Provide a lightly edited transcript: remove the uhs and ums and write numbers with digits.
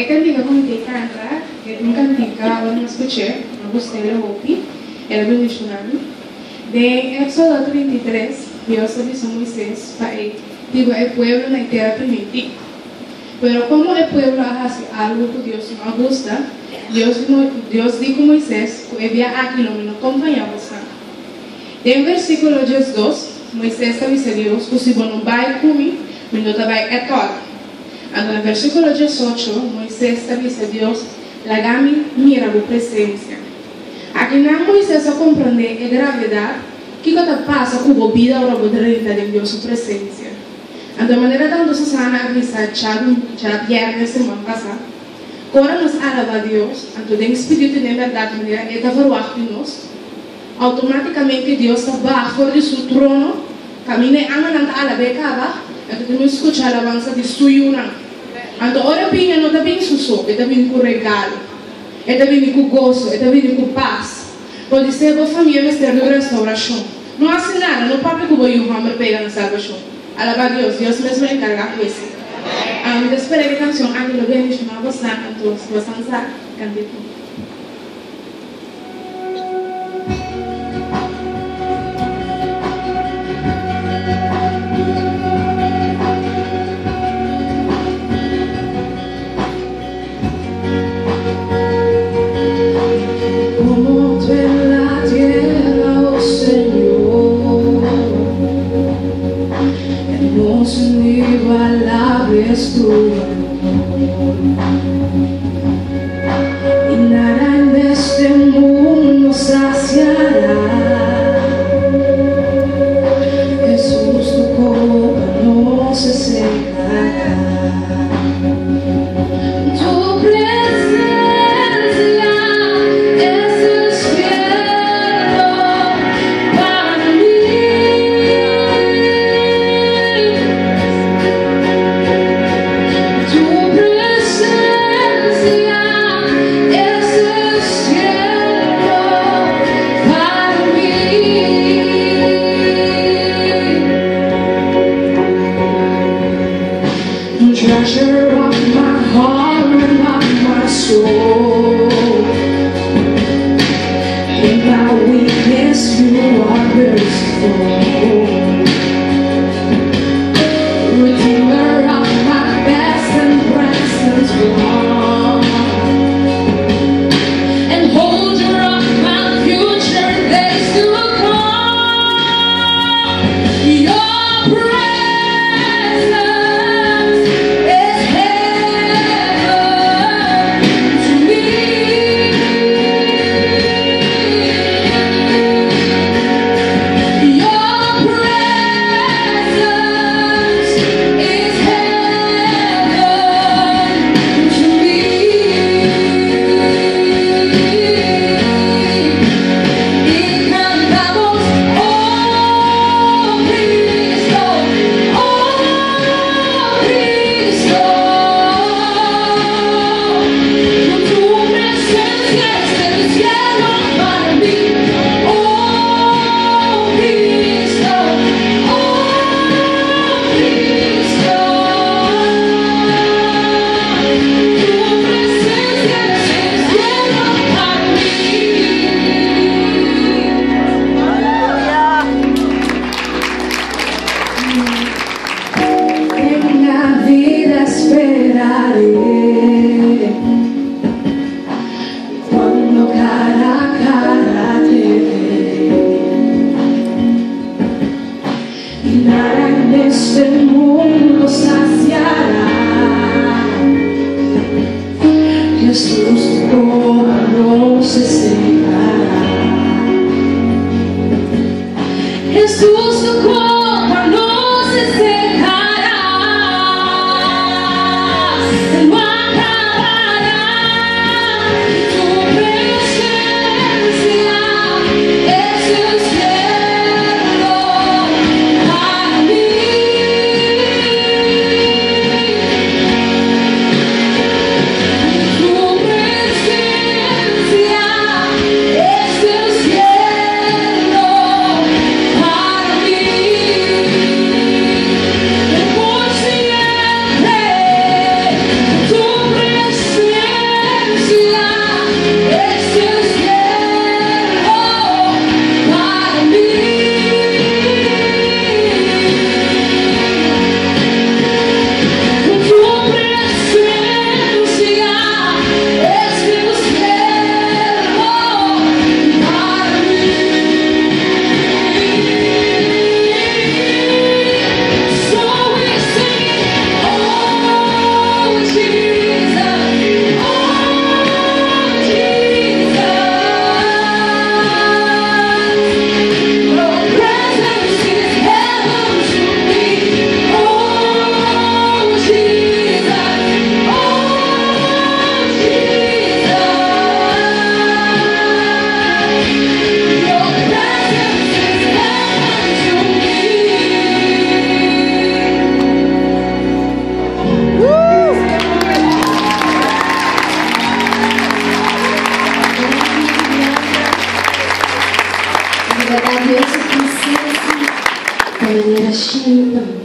E kantika ku mi ta kanta e un kantika ora mi a skuch'é, mi a gust'é hopi, el a bendishoná mi. Den Éksodo 33, Dios a bisa Moisés pa e hiba e pueblo na e tera primintí. Pero komo e pueblo a hasi algu ku Dios no a gusta, Dios Dios di ku Moisés ku e bia aki lo mi no kompañá bosan. Den versíkulo 12, Moisés ta bisa Dios ku si bo no bai ku mi, mi no ta bai ètòl. Anto na versíkulo 18, Moisés ta bisa Dios, Laga mi mira bo presensia. Akinan Moisés a komprondé e gravedat kiko ta pasa ku bo bida ora bo drenta den Dios su presensia. Anto manera tantu Susana a bisa djabièrnè siman pasá, ku ora nos alabá Dios, anto den spiritu i den bèrdat manera E ta verwagt di nos, outomátikamente Dios ta baha for di Su trono, kaminda e angelnan ta alab'É kaba, anto ta bin skucha alabansa di Su yunan. Anto ora e bini, e no ta bini su so, e ta bini ku regalo, e ta bini ku goso, e ta bini ku pas. Podisé bo famia mester di un restaurashon. No hasi nada, no papia ku bo yu hòmber pega na salbashon. Alabá Dios, Dios mes lo enkargá ku esei. Mi ta spera ku e kanshon aki lo bendishoná bosan, anto si bosan sa, kant'é ku mi. Como tú en la tierra, oh Señor, hermoso inigualable es tu amor. Y nada en este mundo saciará. Jesús, tu copa no se secará. Tu presencia es el cielo para mí. Tu presencia es el cielo para mí. Treasure of my heart and of my soul. In my weakness, you are merciful. Redeemer of my past and present wrong, and holder of my future days to come. Your presence is heaven to me. Your presence is heaven to me. Y cantamos, oh Cristo, oh Cristo, con tu presencia es el cielo para mí. Oh Cristo, oh Cristo, tu presencia es el cielo para mí. Aleluya. En la vida esperaré cuando cara a cara te veré. Y nada en este mundo saciará. Jesús, tu copa no se secará. Jesús, tu copa no se secará, no acabará. Tu presencia es el cielo para mí. Tu presencia es el cielo para mí. Manera shelu ta.